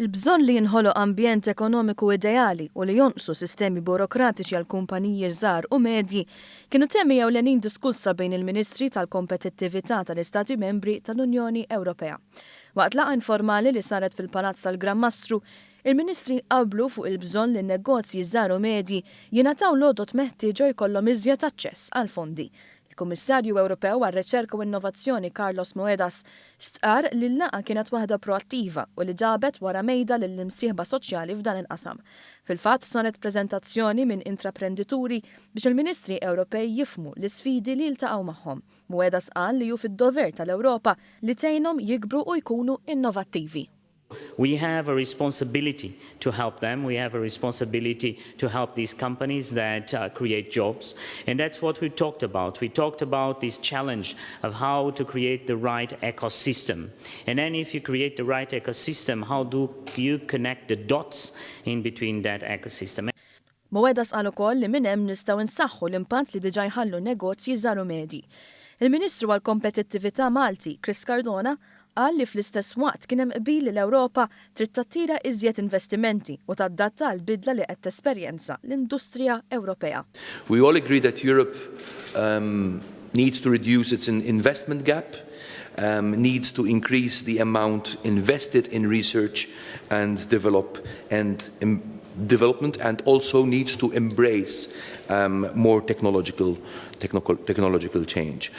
Il-bżonn li jinħoloq ambjent ekonomiku ideali u li jonqsu sistemi burokratiċi għal kumpaniji żgħar u medji kienu temi ewlenin diskussa bejn il-Ministri tal-Kompetittività tal-Istati Membri tal-Unjoni Ewropea. Waqt laqgħa informali li saret fil-Palazz tal-Gran Mastru, il-Ministri qablu fuq il-bżonn li n-negozji żgħar u medji jingħataw l-għodod meħtieġa jkollhom iżjed aċċess għall-fondi. Il-Kummissarju Ewropew għar-Riċerka u Innovazzjoni Carlos Moedas stqarr li l-laqgħa kienet waħda proattiva u li ġabet wara mejda lill-imsieħba soċjali f'dan il-qasam. Fil-fatt saret preżentazzjoni minn intraprendituri biex il-Ministri Ewropej jifhmu l-isfidi li jiltaqgħu magħhom. Moedas qal li hu fid-dover tal-Ewropa li tgħinhom jikbru u jkunu innovattivi. We have a responsibility to help them. We have a responsibility to help these companies that create jobs. And that's what we talked about. We talked about this challenge of how to create the right ecosystem. And then if you create the right ecosystem, how do you connect the dots in between that ecosystem? Moedas qal ukoll li minn hemm nistgħu nsaħħu l-impatt li diġà jħallu negozji żgħar u medji. Il-Ministru għall-Kompetittività Malti, Chris Cardona, qal li fl-istess waqt kien hemm qbil li l-Ewropa trid tattira iżjed investimenti u tadatta għall-bidla li qed tesperjenza l-industrija Ewropea. We all agree that Europe needs to reduce its investment gap, needs to increase the amount invested in research and develop and development, and also needs to embrace more technological change.